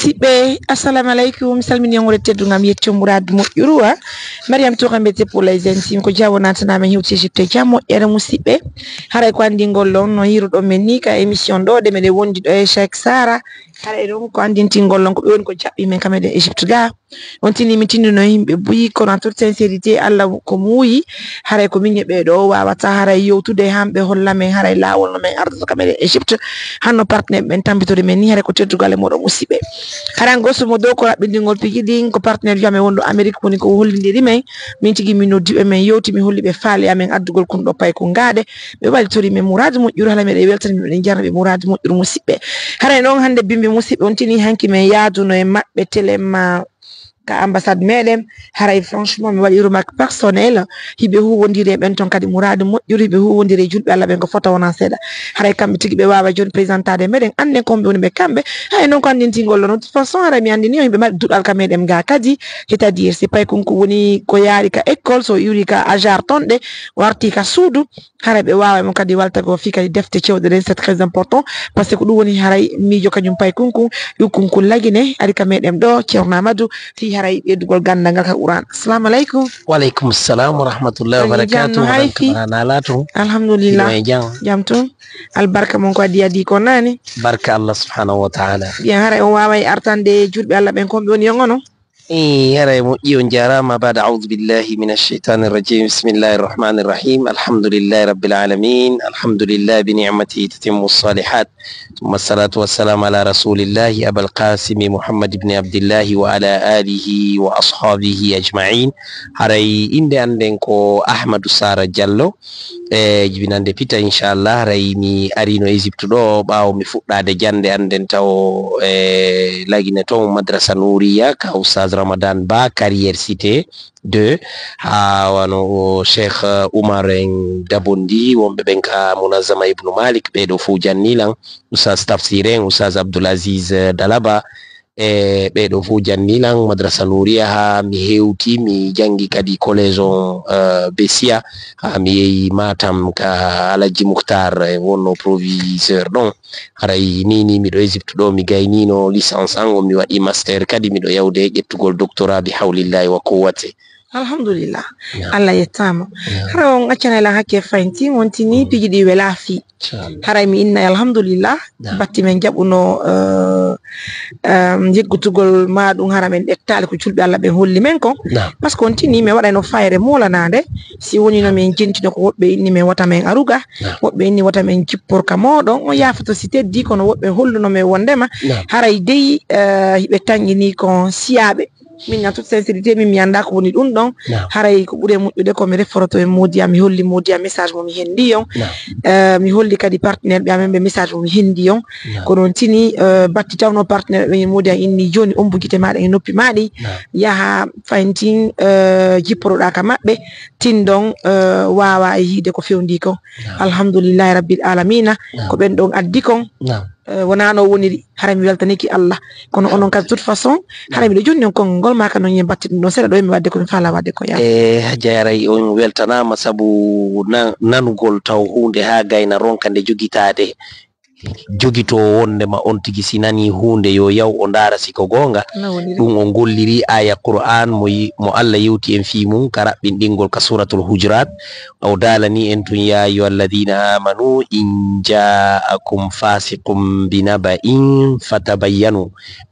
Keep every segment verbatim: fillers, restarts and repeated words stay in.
Siɓɓe, assalamu aleykum. Mi salmini on wonde teddungal, mi yetti on muraadu moƴƴuru. Mariam Touré mbiyetee pour les intimes. Ko Diawo naatanaama hewti Égypte e jam moƴƴere musidɓe. Haray ko anndingol on no yiiruɗon men ni ka émission ɗo, ɗe meɗen wondi ɗo e Cheikh Sara. Haray ɗon ko anndintingol on ko ɓe woni ko jaɓɓi men ka meɗen Égypte ga. On tini mi tinduno yimɓe buyi, kono en toute sincérité, Allah ko muuyi. Haray ko min e ɓee ɗo wawata haray yewtude han ɓe holla men haray laawol no men ardata ka meɗen Égypte. Hanno partenaire ɓen tambitori men ni haray ko teddugal e moɗon musidɓe. Haray ngo sumo dow ko raɓɓinɗingol piji ɗin, ko partenaire ji amen wonɗo Amérique woni ko hollindiri men. Min tigi min noddi ɓe, men yewti, mi holli ɓe faale amen addugol kun ɗo pay kun gaade. Ɓe wallitori men muraadu moƴƴuru, hala meɗen weltani, meɗen jarna ɓe muraadu moƴƴuru musidɓe. Haray noon hannde bimbi musidɓe, on tini hanki men yaaduno e maɓɓe télé ma ka ambassade meɗen. Haray franchement mi waɗi remarque personnel, hiɓe huwondiri e ɓen ton kadi muraadu moƴƴuru, hiɓe huwondiri e julɓe Allah ɓen ko fota wona seeɗa. Haray kamɓe tigi ɓe waawa jooni présentade meɗen, annden ko homɓe woni ɓe kamɓe. Hay noon ko anndintingol ɗon. De toute façon haray mi anndini on hiɓe mari duɗal ka meɗen ga kadi, c'est-à-dire si pay kon ko woni ko yaari ka école, so iwri ka ajar ton ɗe, warti ka suudu, haray ɓe waawa mo kadi waltagol fii kadi defte cewɗe ɗen, c'est très important. Par ce que ko ɗum woni haray miijo kañum pay kunkun, ɗum kunkun lagine, ari ka meɗen ɗo, Ceerno Amadou, fii haray ɓeydugol ganndal ngal ka Qur'an. Assalamu aleykum. Wa aleykum salam wa rahmatullahi wa barakatuh. Hay fii. Alhamdulillah. Jam tun. Albarka mon ko addi addi ko nani. Barka Allah subhanahu wa ta'ala. Bien, haray on waaway artande julɓe Allah ɓen kon ɓe woni yongono. Ii, haray moƴƴi, on jaaraama. Baada, a'uudu billahi mina sheytaani rajim. Bismillahi rahmaani rahim. Alhamdulillahi rabbil aalamiin. Alhamdulillahi bi ni'matihi tatimmu saalihaat. Tumma salaatu wa salaamu ala rasulillahi Abal Qaasimi Muhammad ibni Abdillahi wa ala aalihi wa ashaabihi ajma'iin. Haray innde an nden ko Ahmadu Saara Jallo. E jibinande pita, inchallah, haray mi arino Égypte ɗo ɓaawo mi fuɗɗaade jannde an nden tawo e lagine ton madrasa Nouriya ka Oustaz Ramadan Ba, Carrière Cité deux, haa wano o Cheikh Oumar en Dabondi, wonɓe ɓen ka Munazama Ibnu Malik, ɓee ɗo fof janni lan, Oustaz Tafsir en, Oustaz Abdoul Aziz, eh, Dalaba, e ɓee ɗo fof janni lan madrasa Nouriya haa mi hewti, mi janngi kadi collège on, eh, Bessiya, haa mi yehi Matam ka Alhaji Mukhtar, eh, wonno proviseur ɗon. Haray ni, ni miɗo Égypte ɗo, mi gaynino licence an, on mi waɗi master kadi, miɗo yawde ƴettugol doctorat bi hawlillahi wa quwwati. Alhamdulillah. Naam. Allah yettaama. Naam. Hara on accanay lan hakke faynti, on tini, mm, piiji ɗi wela fii. Inchallah. Haray mi innay alhamdulillah. Naam. Batti men jaɓuno, eh, em, yeggutugol ma ɗum, hara men ɗettaali ko julɓe Allah ɓen holli men kon. Naam. Par ce que on tini, mi waɗayno fayre moolanaande, si wonino men jentino ko woɓɓe inni men wota men aruga, naam, woɓɓe inni wota men jipporka mooɗon, on yaafoto si teddi, kono woɓɓe holluno men wondema, naam, haray dey, eh, hiɓe tanƴini kon siyaaɓe. Min, en toute sincérité, min mi anndaa ko woni ɗum ɗon. Naam. Haray ko ɓuri moƴƴude ko mi reforoto e Moodi am, mi holli Moodi am message mo mi hendi on. Naam. Eh, mi holli kadi partenaire ɓe amen ɓe message mo mi hendi on. Naam. Ko noon tini, eh, batti tawno partenaire ɓe Moodi am inni jooni ombu gite maaɗa e noppi maaɗi. Naam. Yaha fayntin, eh, jipporoɗaa ka maɓɓe, tindon, eh, waawa e yiide ko fewndi kon. Naam. Alhamdulillahi rabbil alamina. Naam. Ko ɓen ɗon addi kon. Naam. Eh, wonaa no woniri, hara mi weltaniki Allah. Kono onon kadi, toute façon, hara miɗo jonni on konngol ngol, maa ka non yen batti ɗum ɗon seeɗa ɗo, mi waɗde ko mi faala waɗde ko, yaa. E, Hajja, haray on weltanaama sabu na-, nanugol taw huunde haa gayna ronka nde jogitaade. Jogitoowo wondema on tigi si nanii huunde yo yaw o ndaara si ko goonga. No woniri? Ɗum o golliri aaya Qur'aan mo yi-, mo Allah yewti en fii mum ka raɓɓinɗingol ka Suuratul Hujuraat. O daalani en tun, "يا أيها الذين آمنوا إن جاءكم فاسق بنبأ فتبينوا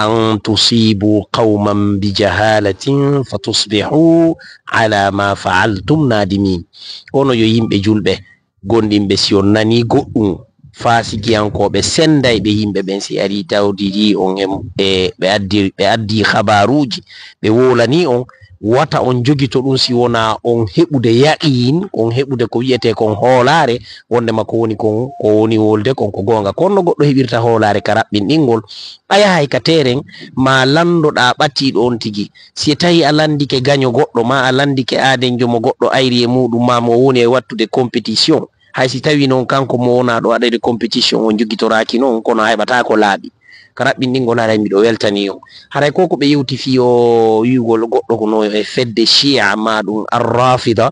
أن تصيبوا قوما بجهالة فتصبحوا على ما فعلتم نادمين." Kono yo yimɓe julɓe, gonɗinɓe, si on nanii goɗɗum, faasikiyankooɓe, senndayɓe yimɓe ɓen, si arii tawdidii on e, e ɓe addi, ɓe addi habaaruuji, ɓe wowlanii on, wata on jogito ɗum si wonaa on heɓude yaqiin, on heɓude ko wi'etee kon hoolaare, wondema ko woni kon, ko woni wolde kon ko goonga. Kono no goɗɗo heɓirta hoolaare ka raɓɓinɗingol, a yahay ka teeren, maa lanndoɗaa ɓatiiɗo on tigi. Si tawii a lanndike gaño goɗɗo, maa a lanndike aadenjo mo goɗɗo ayri e muuɗum, maa mo woni e waɗtude compétition, hay si tawii noon kanko mo wonaa ɗo waɗayde compétition on jogitoraaki noon, kono a heɓataa ko laaɓi. Ka raɓɓinɗingol, haray miɗo weltanii on. Haray ko ko ɓe yewti fii o wi'ugol goɗɗo ko no e fedde Shia maa ɗum Ar-Rafida,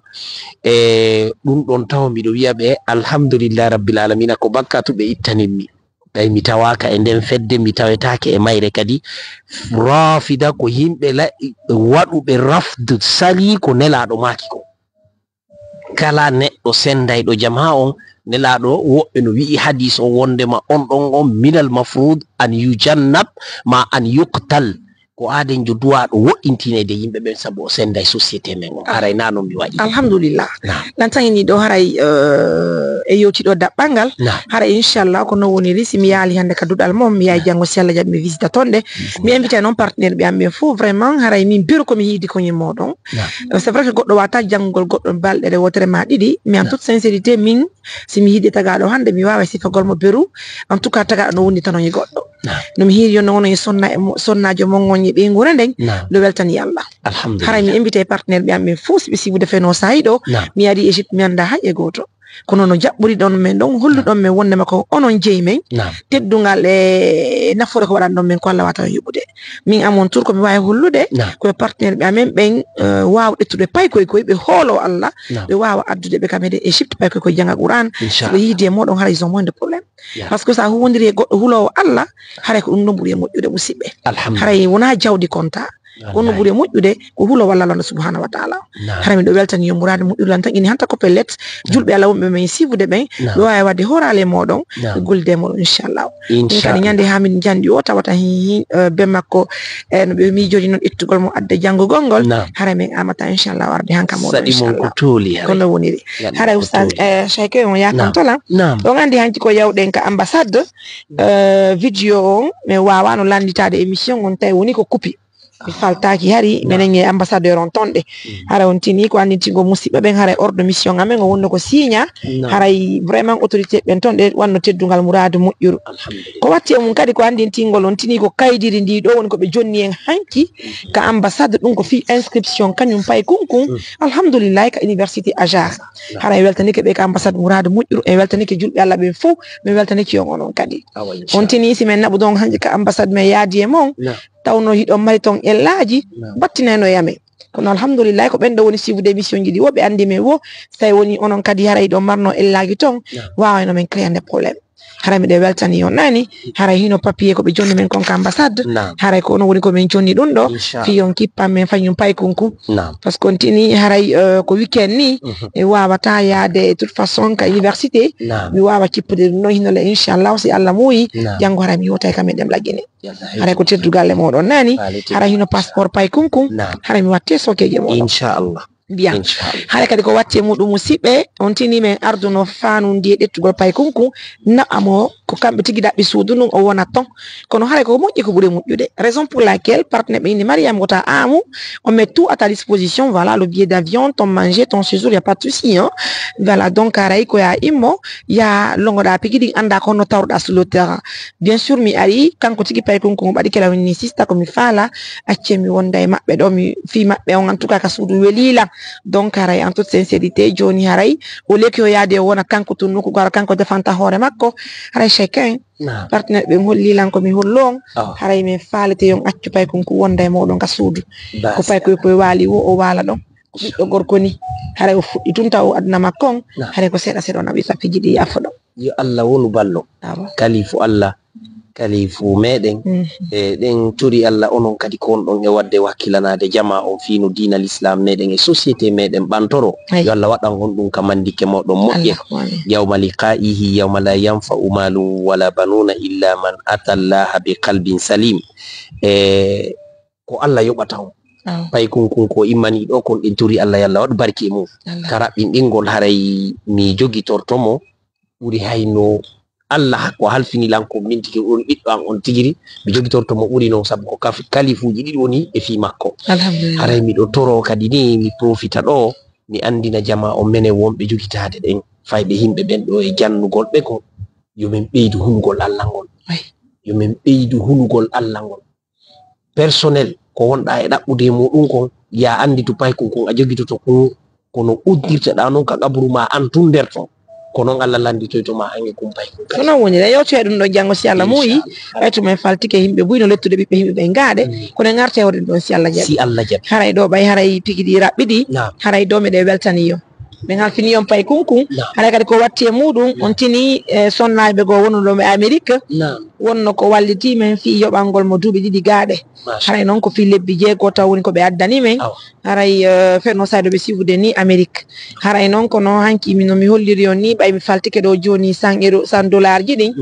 e ɗum ɗon taho miɗo wi'a ɓe, alhamdulillahi rabbil alamina, ko bakkatu ɓe ittanimmi. Ɓay mi tawaaka e nden fedde, mi tawetaake e mayre kadi. Rafida ko yimɓe la-, waɗuɓe rafd, salii ko Nelaaɗo maaki ko. Kala neɗɗo sendayɗo jamaa on, Nelaaɗo, woɓɓe no wi'i hadiis on wondema on ɗon on minal mafruud an yujannab ma an yuqtal. Ko aaden jo duwaaɗo woɗɗintineede yimɓe ɓen sabu o senday société men on. Haray naa non mi waɗi. Alhamdulillah. Naam. Lan tan ini ɗo haray, eh, e yewti ɗo daɓɓal ngal. Naam. Haray inchallah ko non woniri, si mi yaali hannde ka duɗal mon, mi yahay janngo si Allah jaɓi mi visita ton ɗe. Mi invite non partenaire ɓe am ɓen fof, vraiment, haray min beru ko mi yiidi ko ñin mooɗon. Naam. Euh, c'est vrai que goɗɗo wata janngugol goɗɗo balɗe ɗe wotere ma ɗiɗi, mais en toute sincérité, min, si mi yiidi tagaaɗo hannde, mi waawa sifagol mo beru. En tout cas, tagaaɗo no woni tan on e goɗɗo. Naam. No mi hiiri yo no wono e sonna e mo-, sonnaajo mon on e ɓeynguure nden, naam, no weltani Allah. Alhamdulillah. Haray mi invite partenaire ɓe am ɓen fof, si ɓe siwude feno saayi ɗo, naam, mi ari Égypte, mi annda hay e gooto. Kono no jaɓɓoriɗon men ɗon, holluɗon men wondema ko onon jeyi men. Naam. Teddungal e nafoore ko waɗanɗon men ko Allah wata on yoɓude. Min amon tour ko mi waawi hollude, naam, ko e partenaire ɓe amen ɓen, eh, waawa ƴettude paykoy koy, ɓe hoolo Allah, naam, ɓe waawa addude ɓe kam e Égypte paykoy koy janga Qur'an. Inchallah. Si ɓe yiidi e mooɗon, haray ils ont moins de problème. Ya. Parce que sa huwondiri e goɗɗo huloowo Allah, haray ko ɗum ɗon ɓuri e moƴƴude, musidɓe. Alhamdulillah. Haray wona jawdi konta. Kono ɓuri e moƴƴude ko hulo walla Allah subhanahu wa taala. Naam. Hara miɗo weltani yo muraade moƴƴuru lan tan ini hanta ko pellet. Julɓe Allah wonɓe men siwude ɓen, naam, ɓe waawi waɗde horaale mooɗon, naam, ɓe gollude e mooɗon, inchallah. Min kadi, inchallah, ñande haa min njanɗi o tawata hin, hin, eh, be makko, eh, no ɓe miijori noon ittugol mo adde janngugol ngol. Naam. Hara min amata, inchallah, warde han ka mooɗon, saɗi mon ko inchallah. Tooli, hara. Kono woniri. Hara ko ustaz, tooli, eh, Cheikh on, ya, naam, kontola. Naam. On anndi hanki ko yawɗen ka ambassade, eh, vidéo on, mi waawano lannditaade émission on, tawi woni ko kupi. Mi faltaaki hari, naam, menen e ambassadeur on ton ɗe. Mm. Hara on tini ko anndintingo musidɓe ɓen, haray ordre mission amen o wonno ko signa. Naam. Haray vraiment autorité ɓen ton ɗe wanno teddungal muraadu moƴƴuru. Alhamdulillah. Ko watti e mum kadi ko anndintingol on tini ko kaydiri ndi ɗo woni ko ɓe jonni en hanki, mhm, ka ambassade, ɗum ko fii inscription kañum pay kunkun. Mm. Alhamdulillah, ka université Azhar. Naam. Haray weltanike ɓe ka ambassade muraadu moƴƴuru, en weltanike julɓe Allah ɓen fof, min weltanike on onon kadi. Awa, inchallah. On tini si men naɓude on hanki ka ambassade men yaadi e mon. Naam. Tawno hiɗon mari ton ellaaji, naam, battinayno e amen. Kono alhamdulillahi, ko ɓen ɗo woni suivre émission ji ɗi, wo ɓe anndi men wo, so tawi woni onon kadi haray hiɗon marno ellaaji ton, naam, waawayno men créande problème. Haray miɗen weltani on nani, haray hino papier ko ɓe jonni men kon ka ambassade, naam, haray ko onon woni ko men jonni ɗum ɗo, inchallah, fii on kippan men fañum pay kunku. Naam. Parce que on tini haray, euh, ko weekend ni, mhm, e waawata yaade de toute façon ka université, naam, mi waawa kippude ɗum ɗo hino le, inchallah, si Allah muuyi, naam, janngo haray mi yewtay ka meɗen laggine. Haray ko teddugal e mooɗon nani, haray hino passeport pay kunkun, naam, haray mi watte sokeje mooɗon. Inchallah. Bien. Inchallah. Haray kadi ko watti e muɗum musidɓe, on tini men arduno fanundi e ƴettugol pay kunkun, naɓa mo ko kamɓe tigi ɗaɓɓi suudu ndun o wona ton. Kono haray ko moƴƴi ko ɓuri moƴƴude. Raison pour laquelle partenaire ɓe inni Mariam wota amu, on met tout à ta disposition, voilà, le billet d'avion, ton manger, ton séjour, y a pas de souci, hein. Voilà, donc haray ko ya immo, ya longoɗa pigi ɗin annda ko honno tawruɗa sur le terrain. Bien sûr, mi ari, kanko tigi pay kon ko mo ɓaɗi kela woni sista ko mi faala, acce mi wonda e maɓɓe ɗo, mi fii maɓɓe on, en tout cas, ka suudu welii lan. Donc, haray, en toute sincérité, jooni haray, au lieu que o yaade o wona kanko tun nokku garo, kanko defanta hoore makko, haray chacun, naam, partenaire ɓen holli lan ko mi hollo on, awa, haray min faalete yon accu pay kon ko wonda e mooɗon ka suudu. Bas. Ko pay koy koy waali wo, o waala ɗon. Ɓiɗɗo gorko ni, haray o fuɗɗi tun taw aduna makko on, naam, haray ko seeɗa seeɗa o naɓi papiiji ɗi yaafo ɗon. Yo Allah wonu ballo. Awa. Kalifu Allah, kalifu meɗen. Mhm. E ɗen tori Allah onon kadi ko on ɗon e wadde wakkilanaade jama on fii no diina l'islam meɗen e société meɗen ɓantoro. Ay. Yo Allah waɗan on ɗum ka mandike moɗon moƴƴe. Allahumma amin. Yawma liqa'ihi, yawma la yanfa'u malun wala banuna illa man ata Allaha bi qalbin salim. E ko Allah yoɓata on. Aw. Pay kun kun ko immani ɗo kon ɗin turi Allah, yo Allah waɗu barki e mum. Allah. Ka raɓɓinɗingol haray mi jogitorto mo ɓuri hayno Allah ko halfini lan ko min tigi on ɓiɗɗo an on tigiri. Mi jogitorto mo ɓuri non sabu ko kaf-, kalifuuji ɗiɗi woni e fii makko. Alhamdulillah. Haray miɗo toro kadi ni mi profita ɗo mi anndina jama on menen wonɓe jogitaade ɗen fayɓe yimɓe ɓen ɗo e jannugol ɓe ko yo min ɓeydu hunugol Allah ngol. Ay. Yo min ɓeydu hunugol Allah ngol. Personnel ko wonɗa e ɗaɓɓude e muɗum kon, ya annditu paykun kun a jogitoto kun, kono uddirteɗa non ka qaburu ma an tun nder ton. Ko non Allah lannditoyto ma an e kun paykun kadi. Ko non woni, en yewtoya ɗum ɗo janngo si Allah muuyi. Inchallah. Ɓay tuma en faltike yimɓe buy no lettude ɓiɓɓe yimɓe ɓe gaaɗe, mm, kono en arta e hoɗen ɗon si Allah jaɓi. Si Allah jaɓi. Haray ɗo ɓay haray pigi ɗi raɓɓiɗi, naam, haray ɗo miɗen weltani yo. Min halfini on pay kunkun. Haray kadi ko watti e muɗum, on tini e sonnaaɓe goo wonunɗo ɓe Amerik. Wonno ko wallitii men fii yoɓangol mo duuɓi ɗiɗi gaaɗe. Haray noon ko fii lebbi jeego taw woni ko ɓe addani men. Haray eh, fenno saydo ɓe siwude ni Amerik. Haray noon kono hanki mi no mi holliri on ni ɓay mi faltike ɗo jooni cent euro, cent dollar ji ɗin.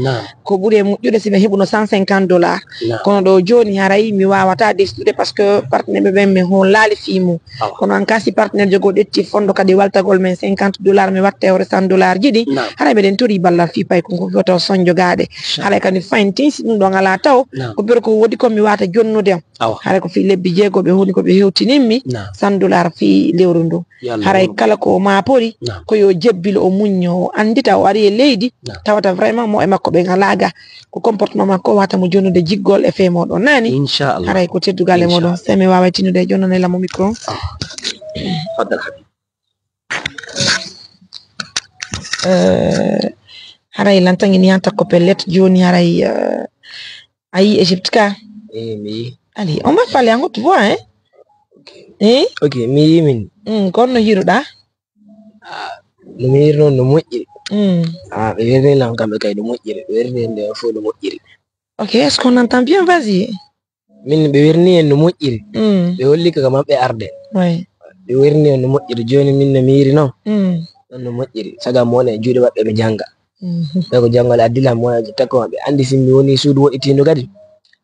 Ko ɓuri e moƴƴude si mi heɓuno cent cinquante dollar. Kono ɗo jooni haray mi waawata destude par ce que partenaire ɓe ɓen mi hollaali fii mum. Kono an ka si partenaire jogo ƴetti fondo kadi waltagol men cinquante dollar mi watta e hoore cent dollar ji ɗin. Haray meɗen tori ballal fii pay kon ko fewta o sonjogaade. Haray kadi fayin tin si ɗum ɗon alaa taw. Ko biro ko woodi kon mi waata jonnude on. Haray ko fii lebbi jeego ɓe huni ko ɓe hewtininmi. Cent dollar fii lewru ndu. Haray kala ko maapori ko yo jebbil o muñño o anndita o ari e leydi. Tawata vraiment mo e makko ɓen alaa ga. Ko comportement makko wata mo jonnude jiggol e fee moɗon nani. Inchallah. Haray ko teddugal e moɗon. Sey mi waaway tinnude e jonnanela mo micro. Eh, haray lantangi ni hanta ko pellet jooni haray eh, a yii Égypte ka. Eh, mi yii. Ali, on va parler en haute voix, hein? Ok. Eh? Ok, mi yii min. Mm, kono no hiruɗa? Ah, no mi yii noon no moƴƴiri. Mm. Ah, ɓe werni lan kamɓe kay no moƴƴiri. Ɓe werni nde fof no moƴƴiri. Ok, est-ce qu'on entend bien? Vas-y. Min ɓe werni en no moƴƴiri. Mm. Ɓe holli ka maɓɓe arde. Oui. Ɓe werni en no moƴƴiri. Jooni min no mi yiri noon. Mm. Noon no moƴƴiri. Saga mo wona e juuɗe maɓɓe ɓe jannga. Mhm. Ɓe ko janngol addi lan mo wona e takko maɓɓe. Anndi si mi woni suudu woɗɗitiindu kadi.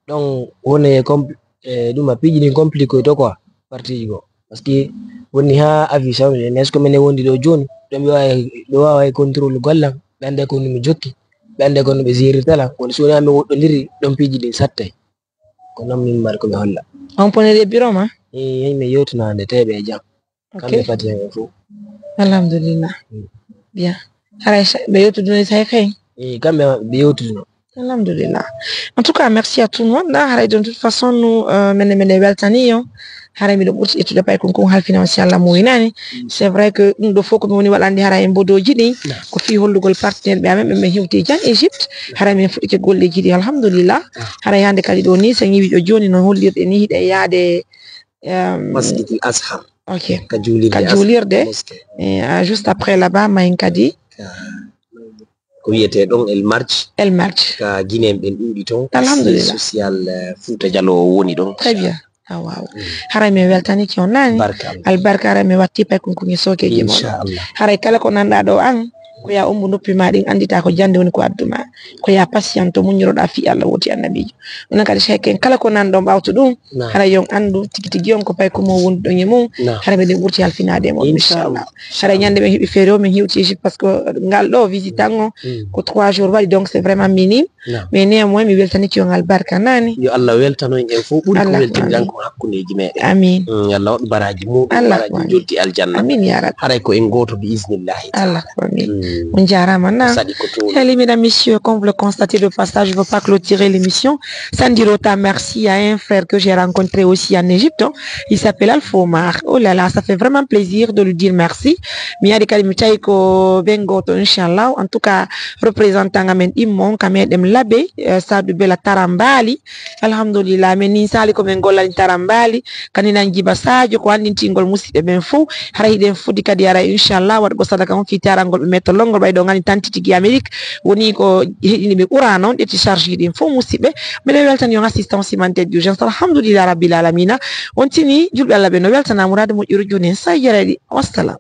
Ɗon woni e compl-, e ɗum a piiji ɗin compliqué to quoi. Partie ji goo. Parce que woni haa avis saw ne, est-ce que minen wondi ɗo jooni? Ɗo mi waawi, ɗo waawi contrôle gollam. Ɓe annda ko no mi jokki. Ɓe annda ko no ɓe gérirta lan. Kono si wonaa mi woɗɗondiri, ɗon piiji ɗin sattay. Ko noon min mari ko ɓe holla. On poniri e bureau ma? Eey, min yewtino hannde teeɓe e jam. Ok. Kamɓe fati heen fof. Alhamdulillah. Mm. Bien. Haray sa-, ɓe yewtuduno e say kay? Eey, kamɓe ɓe yewtuduno. Alhamdulillah. En tout cas, merci à tout le monde. Haray de toute façon, nous, euh, mene, mene weltani yo. Haray miɗo ɓurti ƴettude pay kon kon halfina on si Allah mo winani. Mm. C'est vrai que ɗum ɗo fof ko mi woni waɗande haray e mbodoji ɗi. Naam. Ko fii hollugol partenaire ɓe amen ɓe min hewti e jam Égypte. Haray min fuɗɗike golleji ɗi, alhamdulillah. Ah. Haray hannde kadi ɗo ni, so en ƴeewi ɗo jooni no hollirɗe ni, hiɗen yaade, em, Masjidil Azhar. Ok. Ka juulirde Ka Azhar, juulirde, mosquée. Eh, ah, juste après là-bas, ma en kadi. Ka, ko wiyetee ɗon El Marj. El Marj. Ka Guinéen ɓen ɗuuɗi ton. Alhamdulillah. Siège social, eh, Fouta Djallon o woni ɗon. Très bien. Ah, waaw. Mm. Haray mi weltanike on naani. Barka Allah. Albarka haray mi watti pay kunkunge sookeeji mon. Inchallah. Haray kala ko nanɗaa ɗo an, ko ya ombu noppi ma ɗin anndita ko jannde woni ko addu ma. Ko ya patiente muññoroɗaa fii Allah wooti annabiijo. Onon kadi sey ken kala ko nanɗon ɓawto ɗum, naam, haray yon anndu tigi tigi on ko pay ko mo woni ɗon e mum. Naam. Haray meɗen ɓurti halfinaade e mon, inchallah. Inchallah. Haray ñande men heɓi feere o, min hewti Égypte, par ce que ngal ɗo visite an o, mm, ko trois jours waɗi, donc c'est vraiment minime. Naam. Mais néanmoins, mi weltanike on albarka naani. Yo Allah weltano en fof ɓuri ko Allahumma weltini amin. Ko hakkundeeji meɗen. Amin. Mm, yo Allah waɗu baraaji muɗum, Allahumma baraaji amin. Jolti aljanna. Amin ya Rabbi. Haray ko en gooto bi iznillahi taala. Allahumma amin. Mm. On jaaraama naam. Saɗi ko toon. Heli, mesdames, messieurs, comme vous le constatez de passage, je ne veux pas clôturer l'émission sans dire autant merci à un frère que j'ai rencontré aussi en Égypte, hein. Il s'appelle Alpha Omar. Oh là là, ça fait vraiment plaisir de lui dire merci. Mi ari kadi mi tawi ko ɓen gooto, inchallah. En tout cas, représentant amen ɗimmo on ka meɗen Labe, eh, Saadu Bela Tarambali. Alhamdulillah, min ni sali ko min gollani Tarambali, kadi nan Jiba Sadio, ko anndintingol musidɓe ɓen fof. Hara hiɗen foti kadi ara, inchallah, waɗgo sadaka on fii tarangol ɓe metto longol, ɓay ɗo ngani tanti tigi Amérique, woni ko heɗini ɓe ɓura noon, ƴetti charge ɗin fof musidɓe. Miɗen weltani on assistant simante d'urgence, alhamdulillah rabbil alamina. On tini, julɓe Allah ɓe no weltana muraade moƴƴuru jooni en, sa jarayɗi. Wassalam.